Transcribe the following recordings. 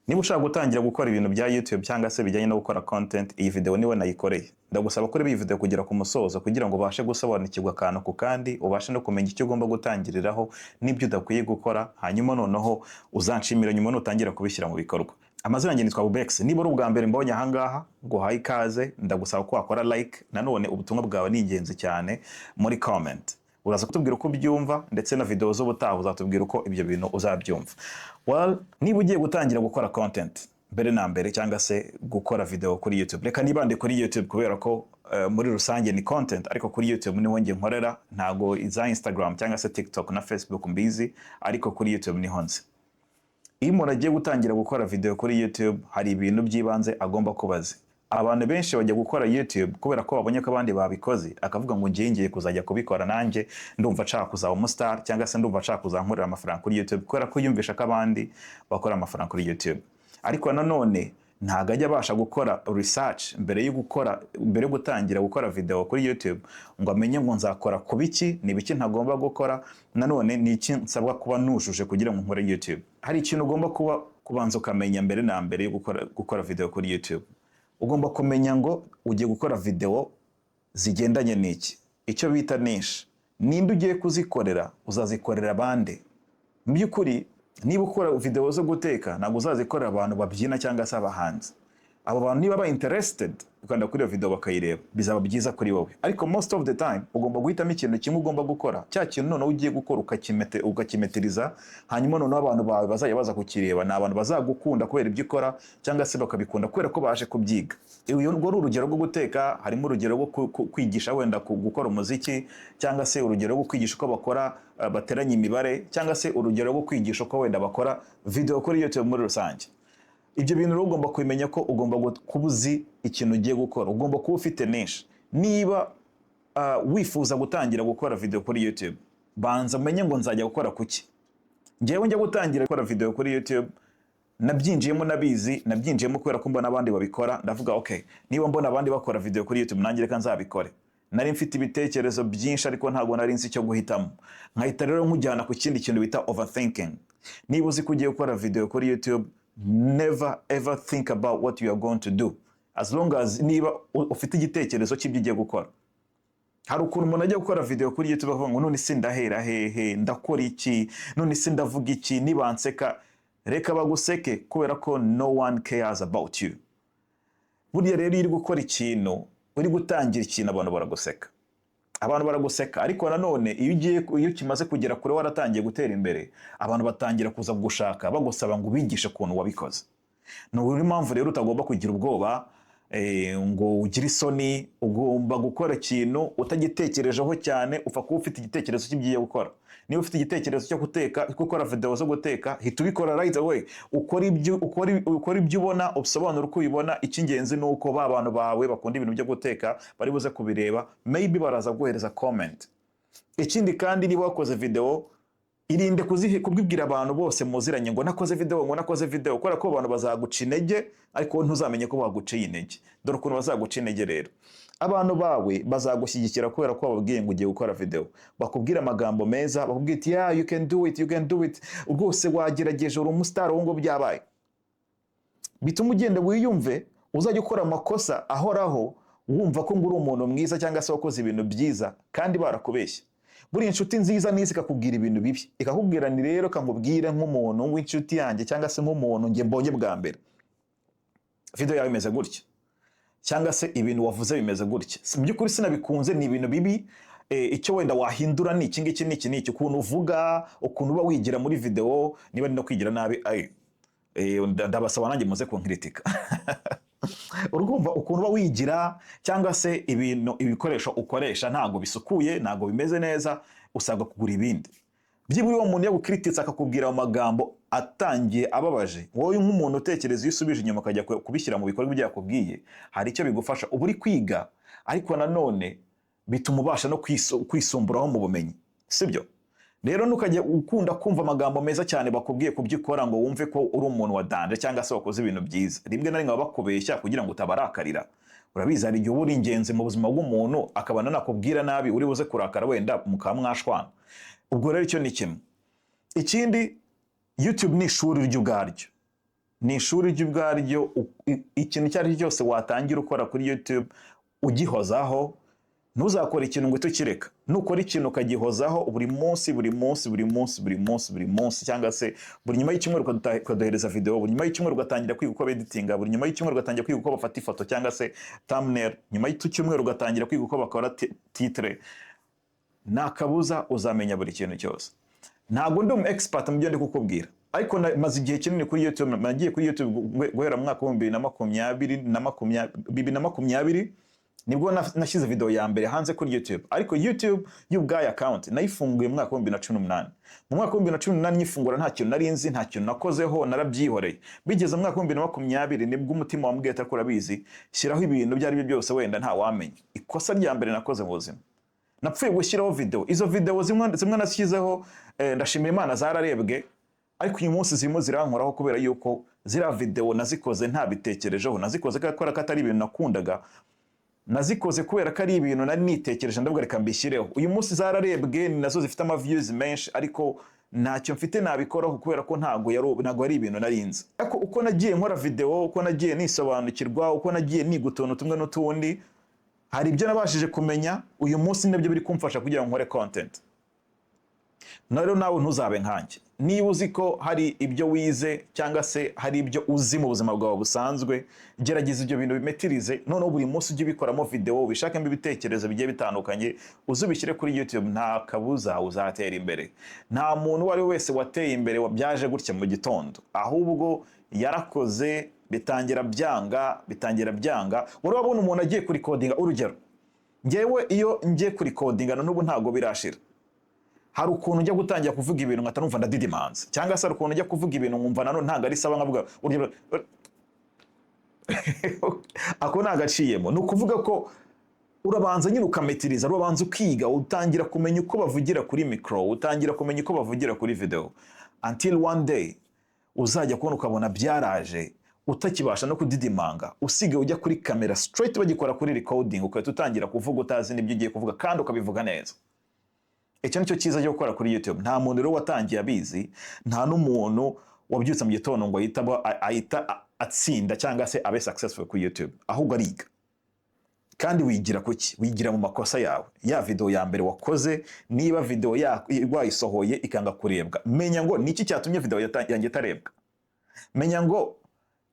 Niba ushaka gutangira gukora ibintu bya YouTube cyangwa se bijyanye no gukora content, iyi video niwe nayikoreye. Ndagusaba kureba iyi video kugera ku musozo kugira ngo ubashe gusobanukirwa akantu ku kandi, ubashe no kumenya icyo ugomba gutangiriraho n'ibyo udakwiye gukora, hanyuma noneho uzanshimira nyuma nutangira kubishyira mu bikorwa. Amazina yanjye nitwa Bubex. Niba ari ubwa mbere mbonye ahangaha, nguhaye ikaze. Ndagusaba ko wakora like. Nanone ubutumwa bwawe ni ingenzi cyane muri comment. Uraza kutubwira uko ubyumva, ndetse na video z'ubutaha uzatubwira uko ibyo bintu uzabyumva. Well, niba ugiye gutangira gukora content mbere na mbere cyangwa se gukora video kuri YouTube, reka nibande kuri YouTube kubera ko muri rusange ni content, ariko kuri YouTube niho njye nkorera. Ntago iza Instagram cyangwa se TikTok na Facebook mbizi, ariko kuri YouTube niho nzi. Iyo umuntu agiye gutangira gukora video kuri YouTube, hari ibintu by'ibanze agomba kuba azi. Abantu benshi bajya gukora YouTube kubera ko babonye ko abandi babikoze, akavuga ngo ngiye kuzajya kubikora nanjye, ndumva nshaka kuzaba umustar cyangwa se ndumva nshaka kuzankorera amafaranga kuri YouTube, kubera ko yumvisha ko abandi bakora amafaranga kuri YouTube. Ariko nanone ntabwo ajya abasha gukora research mbere yo gutangira gukora video kuri YouTube, ngo amenye ngo nzakora ku biki, ni ibiki ntagomba gukora, nanone ni iki nsabwa kuba nujuje kugira ngo nkore YouTube. Hari ikintu ugomba kuba kubanza ukamenya mbere na mbere yo gukora video kuri YouTube. Ugomba kumenya ngo ugiye gukora video zigendanye n'iki, icyo bita niche. Ninde ugiye kuzikorera? Uzazikorera abandi? Mu by'ukuri, niba ukora video zo guteka, ntabwo uzazikorera abantu babyina cyangwa se abahanzi. Abo bantu niba ba interested ukanda kuri iyo video bakayireba, bizaba byiza kuri wowe. Ariko most of the time ugomba guhitamo ikintu kimwe ugomba gukora, cya kintu noneho ugiye gukora ukakimetiriza, hanyuma noneho abantu bawe bazajya baza kukireba ni abantu bazagukunda kubera ibyo ukora, cyangwa se bakabikunda kubera ko baje kubyiga. Urwo ni urugero rwo guteka. Harimo urugero rwo kwigisha wenda gukora umuziki, cyangwa se urugero rwo kwigisha uko bakora bateranya imibare, cyangwa se urugero rwo kwigisha uko wenda bakora video kuri YouTube muri rusange. Ibyo bintu rero ugomba kubimenya ko ugomba kuba uzi ikintu ugiye gukora, ugomba kuba ufite niche. Niba wifuza gutangira gukora video kuri YouTube, banza umenye ngo nzajya gukora kuki. Njyewe njya gutangira gukora video kuri YouTube, nabyinjiyemo nabizi. Nabyinjiyemo kubera ko mbona abandi babikora. Ndavuga: "Okay, niba mbona abandi bakora video kuri YouTube, nanjye reka nzabikore." Nari mfite ibitekerezo byinshi, ariko ntabwo nari nzi icyo guhitamo. Nkahita rero nkujyana ku kindi kintu bita overthinking. Niba uzi ko ugiye gukora video kuri YouTube, never ever think about what you are going to do, as long as niba ufite igitekerezo cy'ibyo ugiye gukora. Hari ukuntu umuntu ajya gukora video kuri YouTube avuga ngo: "None se ndahera hehe? Ndakora iki? None se ndavuga iki? Nibanseka?" Reka baguseke, kubera ko no one cares about you. Burya rero iyo uri gukora ikintu, uri gutangira ikintu, abantu baraguseka, abantu baraguseka. Ariko nanone iyo kimaze kugera kure, waratangiye gutera imbere, abantu batangira kuza kugushaka bagusaba ngo ubigishe ukuntu wabikoze. Ni mpamvu rero utagomba kugira ubwoba ngo ugire isoni. Ugomba gukora ikintu utagitekerejeho cyane, upfa kuba ufite igitekerezo cy'ibyo ugiye gukora. Niba ufite igitekerezo cyo guteka, gukora video zo guteka, hita ubikora right away. Ukora ibyo ubona, usobanura uko ubibona. Icy'ingenzi ni uko ba bantu bawe bakunda ibintu byo guteka bari buze kubireba, maybe baraza guhereza comment. Ikindi kandi, niba wakoze video, irinde kubibwira abantu bose muziranye ngo nakoze video, ngo nakoze video, kubera ko abantu bazaguca intege, ariko wowe ntuzamenye ko baguciye intege. Dore ukuntu bazaguca intege rero: abantu bawe bazagushyigikira kubera ko bababwiye ngo ugiye gukora video, bakubwira amagambo meza, bakubwira iti: "Yeah, you can do it, you can do it rwose, wagerageje, uri umustar ubu ngubu byabaye." Bituma ugenda wiyumve, uzajya ukora amakosa ahoraho wumva ko ngo uri umuntu mwiza cyangwa se wakoze ibintu byiza kandi barakubeshya. Buriya inshuti nziza niza ikakubwira ibintu bibi, ikakubwira ni: "Rero kankubwire nk'umuntu w'inshuti yanjye cyangwa se nk'umuntu njye mbonye bwa mbere, video yawe imeze gutya, cyangwa se ibintu wavuze bimeze gutya. Mu by'ukuri sinabikunze, ni ibintu bibi. Icyo wenda wahindura ni iki ngiki n'iki n'iki, ukuntu uvuga, ukuntu uba wigira muri video." Niba ari no kwigira nabi, ayo ndabasaba nanjye muze kunkritika. Urumva ukuntu uba wigira, cyangwa se ibintu, ibikoresho ukoresha ntabwo bisukuye, ntabwo bimeze neza, usabwa kugura ibindi. Byibura uwo muntu yagukrititse akakubwira ayo magambo atangiye ababaje, wowe nk'umuntu utekereza, iyo usubije inyuma ukajya kubishyira mu bikorwa ibyo yakubwiye, hari icyo bigufasha. Uba uri kwiga, ariko nanone bituma ubasha no kwisumburaho mu bumenyi, sibyo? Rero ntukajya ukunda kumva amagambo meza cyane bakubwiye ku byo ukora ngo wumve ko uri umuntu wa danger cyangwa se wakoze ibintu byiza. Rimwe na rimwe baba bakubeshya kugira ngo utabarakarira. Urabizi, hari igihe uba uri ingenzi mu buzima bw'umuntu, akaba nanakubwira nabi, uri buze kurakara, wenda mukaba mwashwana. Ubwo rero icyo ni kimwe. Ikindi, YouTube ni ishuri ry'ubwaryo. Ni ishuri ry'ubwaryo. Ikintu icyo ari cyo cyose watangira ukora kuri YouTube ugihozaho, ntuzakore ikintu ngo uhite ukireka. Nukora ikintu ukagihozaho buri munsi, buri munsi, buri munsi, buri munsi, buri munsi, cyangwa se buri nyuma y'icyumweru ukaduhereza video, buri nyuma y'icyumweru ugatangira kwiga uko beditinga, buri nyuma y'icyumweru ugatangira kwiga uko bafata ifoto cyangwa se thumbnail, nyuma y'icyumweru ugatangira kwiga uko bakora titre, nta kabuza uzamenya buri kintu cyose. Ntabwo ndi umu expert mu byo ndi kukubwira, ariko maze igihe kinini kuri YouTube. Nagiye kuri YouTube guhera mu mwaka w'ibihumbi bibiri na makumyabiri na 2020, nibwo nashyize video ya mbere hanze kuri YouTube. Ariko YouTube y'ubwayo, account nayifunguye mu mwaka wa 2018. Mu mwaka wa 2018 nyifungura, nta kintu nari nzi, nta kintu nakozeho, narabyihoreye. Bigeze mu mwaka wa 2020 nibwo umutima wambwiye ati: "Ariko urabizi, shyiraho ibintu ibyo ari byo byose, wenda nta wamenya." Ikosa rya mbere nakoze mu buzima, napfuye gushyiraho video. Izo video zimwe zimwe nashyizeho, ndashimira Imana zararebwe, ariko uyu munsi zirimo zirankoraho kubera yuko ziriya video nazikoze ntabitekerejeho. Nazikoze kubera ko atari ibintu nakundaga, nazikoze kubera ko ari ibintu nari nitekereje, ndavuga reka mbishyireho. Uyu munsi zararebwe, ni nazo zifite ama views menshi, ariko ntacyo mfite nabikoraho kubera ko ntabwo ari ibintu nari nzi. Ariko uko nagiye nkora video, uko nagiye nisobanukirwa, uko nagiye niga utuntu tumwe n'utundi, hari ibyo nabashije kumenya. Uyu munsi nibyo biri kumfasha kugira ngo nkore content. Rero nawe ntuzabe nkanjye. Niba uzi ko hari ibyo wize cyangwa se hari ibyo uzi mu buzima bwawe busanzwe, gerageza ibyo bintu bimetirize, noneho buri munsi ujye ubikoramo video, ubishakemo ibitekerezo bigiye bitandukanye, uze ubishyire kuri YouTube. Nta kabuza uzatera imbere. Nta muntu uwo ari we wese wateye imbere wabyaje gutya mu gitondo, ahubwo yarakoze, bitangira byanga, bitangira byanga. Wari wabona umuntu agiye kurikodinga? Urugero, ngewe iyo ngiye kurikodinga, na n'ubu ntabwo birashira, hari ukuntu njya gutangira kuvuga ibintu nkahita numva ndadidimanze, cyangwa se hari ukuntu njya kuvuga ibintu nkumva nanone ntabwo ari sawa, nkavuga urugero ako ni agaciyemo. Ni ukuvuga ko urabanza nyine ukametiriza, urabanza ukiga, utangira kumenya uko bavugira kuri mikoro, utangira kumenya uko bavugira kuri video, until one day uzajya kubona ukabona byaraje, utakibasha no kudidimanga, usigaye ujya kuri kamera straight, bagikora kuri recording ugahita utangira kuvuga utazi n'ibyo ugiye kuvuga, kandi ukabivuga neza. Icyo nicyo cyiza cyo gukora kuri YouTube. Nta muntu rero watangiye abizi, nta n'umuntu wabyutse mu gitondo ngo ahita atsinda cyangwa se abe successful kuri YouTube, ahubwo ariga. Kandi wigira kuki? Wigira mu makosa yawe. Ya video ya mbere wakoze, niba video wayisohoye ikanga kurebwa, menya ngo niki cyatumye video yanjye itarebwa, menya ngo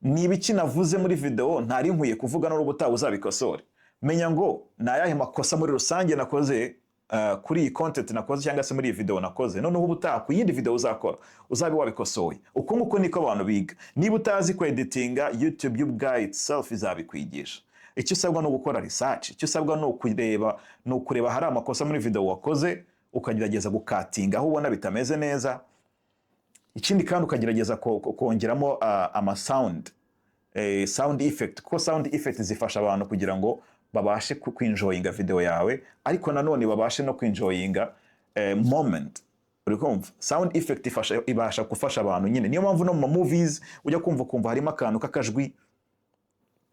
ni ibiki navuze muri video ntari nkwiye kuvuga, n'ubutaha uzabikosore, menya ngo ni ayahe makosa muri rusange nakoze kuri iyi content nakoze cyangwa se muri iyi video nakoze, noneho ubutaha ku yindi video uzakora uzabe wabikosoye. Uko nguko niko abantu biga. Niba utazi kweditinga, YouTube yo ubwayo itself izabikwigisha. Icyo usabwa ni ugukora research, icyo usabwa ni ukureba hari amakosa muri video wakoze, ukagerageza gukatinga aho ubona bitameze neza. Ikindi kandi ukagerageza kongeramo ama sound, sound effect, kuko sound effect zifasha abantu kugira ngo babashe kwinjoyinga video yawe, ariko nanone babashe no kwinjoyinga moment. Uri kumva, sound effect ifasha, ibasha gufasha abantu nyine. Niyo mpamvu no mu ma movies ujya kumva ukumva harimo akantu k'akajwi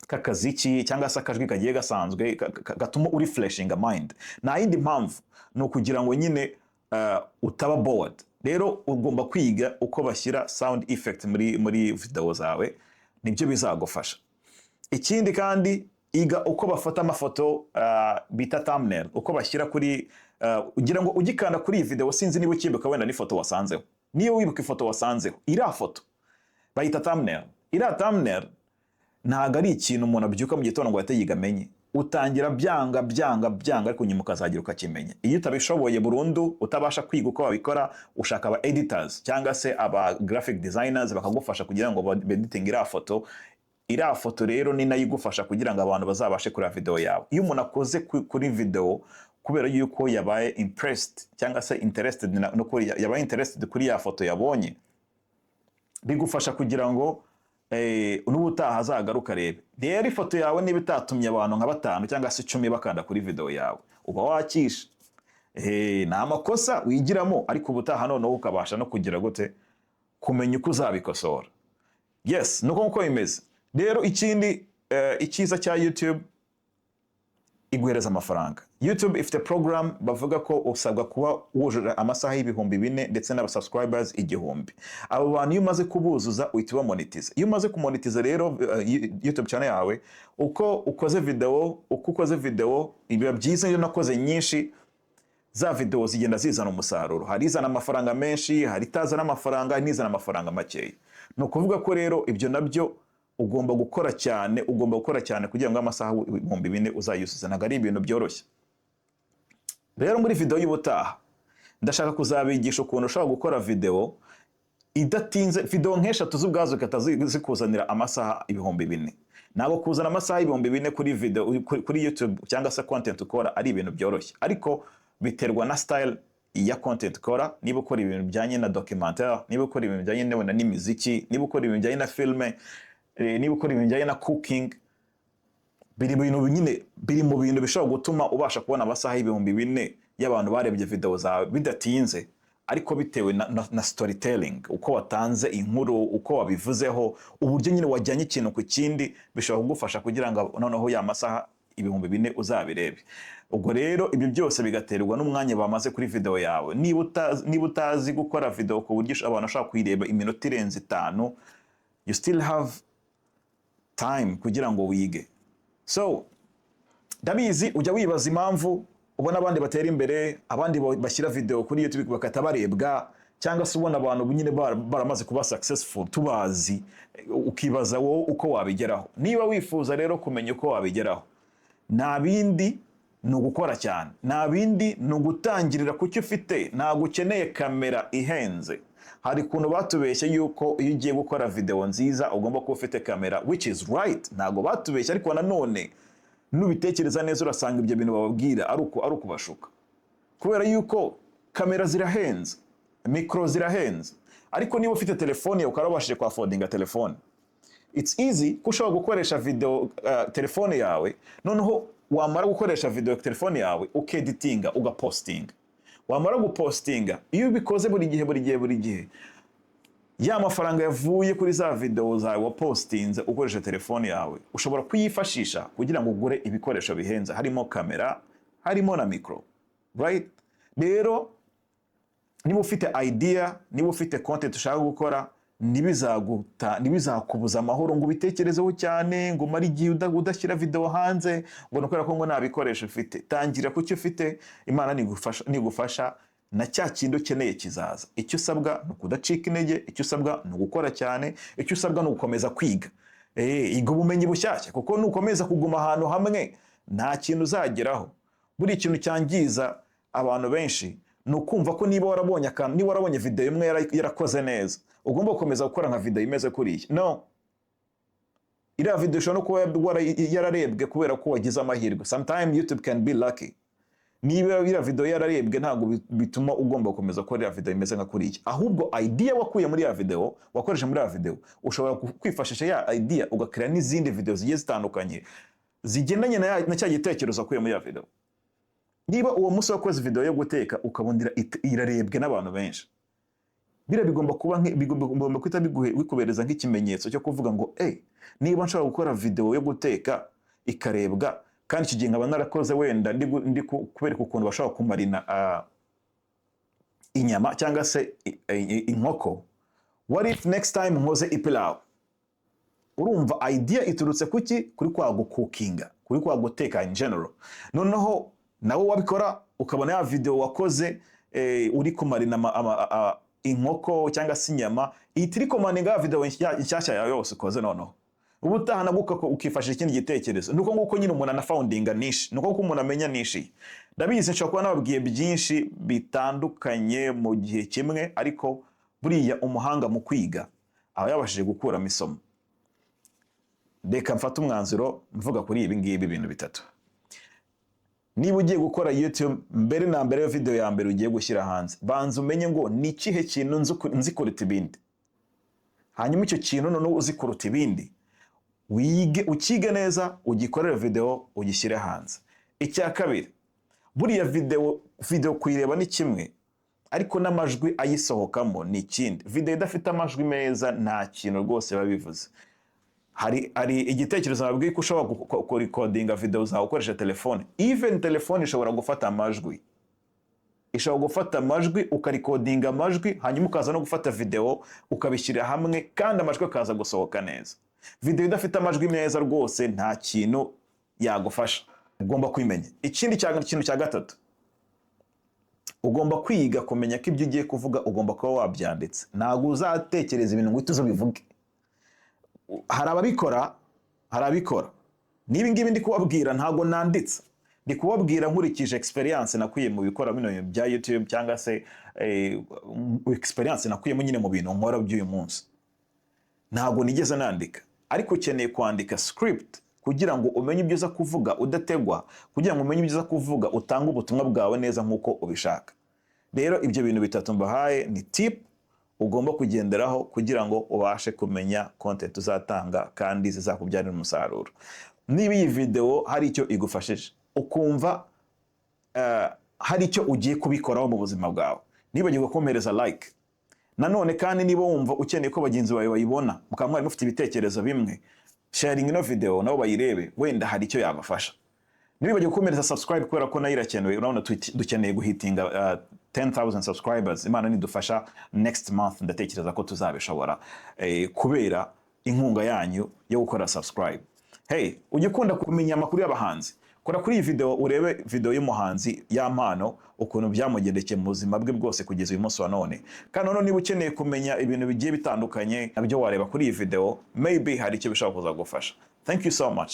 k'akaziki cyangwa se akajwi kagiye gasanzwe gatuma uri refreshinga mind. Nta yindi mpamvu, ni ukugira ngo nyine utaba bored. Rero ugomba kwiga uko bashyira sound effect muri video zawe, nibyo bizagufasha. Ikindi kandi, iga uko bafata amafoto bita thumbnail, uko bashyira kuri ugira ngo ugikanda kuri iyi video, sinzi niba ukibuka wenda n'ifoto wasanzeho. Niba wibuka ifoto wasanzeho, iriya foto bayita thumbnail. Iriya thumbnail ntabwo ari ikintu umuntu abyuka mu gitondo ngo ahite yiga amenye. Utangira byanga, byanga, byanga, ariko nyuma ukazagira ukakimenya. Iyo utabishoboye burundu, utabasha kwiga uko babikora, ushaka aba editors cyangwa se aba graphic designers bakagufasha kugira ngo bediting iriya foto. Iriya foto rero ni nayo igufasha kugira ngo abantu bazabashe kureba video yawe. Iyo umuntu akoze kuri video kubera yuko yabaye impressed cyangwa se interested no kuri, yabaye interested kuri ya foto yabonye, bigufasha kugira ngo n'ubutaha azagaruka arebe. Rero ifoto yawe niba itatumye abantu nka batanu cyangwa se 10 bakanda kuri video yawe, uba wakishe. Ni amakosa wigiramo, ariko ubutaha noneho ukabasha no kugira gute? Kumenya uko uzabikosora. Yes, nuko nkuko bimeze. Rero ikindi, icyiza cya YouTube, iguhereza amafaranga. YouTube ifite program bavuga ko usabwa kuba wujuje amasaha 4000 ndetse n'aba subscribers 1000. Abo bantu iyo umaze kubuzuza, uhita ubamonetiza. Iyo umaze kumonetiza rero YouTube channel yawe, uko ukoze video, biba byiza iyo nakoze nyinshi. Za video zigenda zizana umusaruro. Hari izana amafaranga menshi, hari itazana amafaranga, hari n'izana amafaranga makeya. Ni ukuvuga ko rero ibyo nabyo ugomba gukora cyane, ugomba gukora cyane kugira ngo amasaha 4000 uzayuzuze. Ntabwo ari ibintu byoroshye. Rero muri video y'ubutaha ndashaka kuzabigisha ukuntu ushobora gukora video idatinze, video nk'eshatu z'ubwazo zigahita zikuzanira amasaha 4000. Ntabwo kuzana amasaha 4000 kuri video kuri YouTube cyangwa se content ukora ari ibintu byoroshye, ariko biterwa na style ya content ukora. Niba ukora ibintu bijyanye na documentaire, niba ukora ibintu bijyanye wenda n'imiziki, niba ukora ibintu bijyanye na filme, niba ukora ibintu bijyanye na cooking, biri mu bintu nyine, biri mu bintu bishobora gutuma ubasha kubona amasaha 4000 y'abantu barebye video zawe bidatinze, ariko bitewe na storytelling, uko watanze inkuru, uko wabivuzeho, uburyo nyine wajyanye ikintu ku kindi, bishobora kugufasha kugira ngo noneho ya masaha 4000 uzabirebe. Ubwo rero ibyo byose bigaterwa n'umwanya bamaze kuri video yawe. Niba utazi gukora video ku buryo abantu bashobora kuyireba iminota irenze 5, you still have time kugira ngo wige. So ndabizi ujya wibaza impamvu ubona abandi batera imbere, abandi bashyira video kuri YouTube bagahita barebwa, cyangwa se ubona abantu nyine baramaze kuba successful tubazi, ukibaza wowe uko wabigeraho. Niba wifuza rero kumenya uko wabigeraho, nta bindi, ni ugukora cyane. Nta bindi, ni ugutangirira ku cyo ufite. Ntabwo ukeneye kamera ihenze. Hari ukuntu batubeshye yuko iyo ugiye gukora video nziza ugomba kuba ufite kamera, which is right, ntabwo batubeshye, ariko nanone nubitekereza neza urasanga ibyo bintu bababwira ari ukubashuka, kubera yuko kamera zirahenze, mikoro zirahenze. Ariko niba ufite telefone yawe, ukaba wabashije kwaffordinga telefone, it's easy ko ushobora gukoresha video telefone yawe. Noneho wamara gukoresha video telefone yawe, ukeditinga, ugapostinga. Wamara gupostinga, iyo ubikoze buri gihe, buri gihe, buri gihe, ya mafaranga yavuye kuri za video zawe wapostinze ukoresha telefone yawe, ushobora kuyifashisha kugira ngo ugure ibikoresho bihenze, harimo kamera, harimo na mikoro, right? Rero niba ufite idea, niba ufite content ushaka gukora, ntibizakubuza amahoro ngo ubitekerezeho cyane, ngo umare igihe udashyira video hanze, ngo ni ukubera ko ngo nta bikoresho ufite. Tangira ku cyo ufite. Imana nigufasha na cya kindi ukeneye kizaza. Icyo usabwa ni ukudacika intege, icyo usabwa ni ugukora cyane, icyo usabwa ni ugukomeza kwiga. Iga ubumenyi bushyashya, kuko nukomeza kuguma ahantu hamwe nta kintu uzageraho. Buri kintu cyangiza abantu benshi ni ukumva ko niba warabonye akantu, niba warabonye video imwe yarakoze neza, ugomba gukomeza gukora nka video imeze kuriya. No iriya video ishobora no kuba yararebwe kubera ko wagize amahirwe. Sometimes YouTube can be lucky. Niba iriya video yararebwe, ntabwo bituma ugomba gukomeza gukora iriya video imeze nka kuriya. Ahubwo idea wakuye muri iriya video, wakoresha muri iriya video, ushobora kwifashisha ya idea ugakora n'izindi video zigiye zitandukanye zigendanye na cya gitekerezo wakuye muri iriya video. Niba uwo munsi wakoze video yo guteka, ukabona irarebwe n'abantu benshi, biriya bigomba kuba bigomba guhita bikubereza nk'ikimenyetso cyo kuvuga ngo: "Eh, niba nshobora gukora video yo guteka ikarebwa, kandi icyo gihe nkaba narakoze wenda ndi kubereka ukuntu bashobora kumarina inyama cyangwa se inkoko, what if next time nkoze ipilawu?" Urumva idea iturutse kuki? Kuri kwa gucookinga, kuri kwa guteka in general. Noneho nawe wabikora, ukabona ya video wakoze uri kumarina inkoko cyangwa se inyama, ihita irecommendinga ya video nshyashya yawe yose ukoze. Noneho ubutaha nabwo ukifashisha ikindi gitekerezo. Nuko nguko nyine umuntu anafoundinga niche, nuko nguko umuntu amenya niche ye. Ndabizi nshobora kuba nababwiye byinshi bitandukanye mu gihe kimwe, ariko buriya umuhanga mu kwiga aba yabashije gukuramo isomo. Reka mfate umwanzuro mvuga kuri ibi ngibi bintu bitatu. Niba ugiye gukora YouTube, mbere na mbere yo video ya mbere ugiye gushyira hanze, banza umenye ngo ni ikihe kintu nzi kuruta ibindi. Hanyuma icyo kintu noneho uzi kuruta ibindi, wige, ukige neza, ugikorere video, ugishyire hanze. Icya kabiri, buriya video kuyireba ni kimwe, ariko n'amajwi ayisohokamo ni ikindi. Video idafite amajwi meza nta kintu rwose biba bivuze. Hari igitekerezo nabwiye ko ushobora kurecordinga video zawe ukoresha telefone. Even telefone ishobora gufata amajwi, ishobora gufata amajwi, ukarecordinga amajwi, hanyuma ukaza no gufata video, ukabishyira hamwe, kandi amajwi akaza gusohoka neza. Video idafite amajwi meza rwose nta kintu yagufasha. Ugomba kwimenya. Ikindi kintu cya gatatu, ugomba kwiga kumenya ko ibyo ugiye kuvuga ugomba kuba wabyanditse. Ntabwo uzatekereza ibintu ngo uhite uza ubivuge. Hari ababikora, hari ababikora. N'ibi ngibi ndi kubabwira ntabwo nanditse, ndi kubabwira nkurikije experience nakuye mu bikora bino bintu bya YouTube, cyangwa se experience nakuyemo nyine mu bintu nkora by'uyu munsi. Ntabwo nigeze nandika, ariko ukeneye kwandika script kugira ngo umenye ibyo uza kuvuga udategwa, kugira ngo umenye ibyo uza kuvuga, utange ubutumwa bwawe neza nk'uko ubishaka. Rero ibyo bintu bitatu mbahaye ni tip ugomba kugenderaho kugira ngo ubashe kumenya content uzatanga kandi zizakubyarira umusaruro. Niba iyi video hari icyo igufashije, ukumva hari icyo ugiye kubikoraho mu buzima bwawe, nibagirwe kumpereza like. Nanone kandi, niba wumva ukeneye ko bagenzi bawe bayibona, mukaba mwari mufite ibitekerezo bimwe, sharinga ino video nabo bayirebe, wenda hari icyo yabafasha. Ntiwibagirwe kumpereza subscribe kubera ko nayo irakenewe. Urabona dukeneye guhitinga 10,000 subscribers. Imana nidufasha, next month ndatekereza ko tuzabishobora kubera inkunga yanyu yo gukora subscribe. Hey, ujya ukunda kumenya amakuru y'abahanzi? Kora kuri iyi video urebe video y'umuhanzi Yampano, ukuntu byamugendekeye mu buzima bwe bwose kugeza uyu munsi wa none. Kandi noneho niba ukeneye kumenya ibintu bigiye bitandukanye, nabyo wareba kuri iyi video, maybe hari icyo bishobora kuza gufasha. Thank you so much.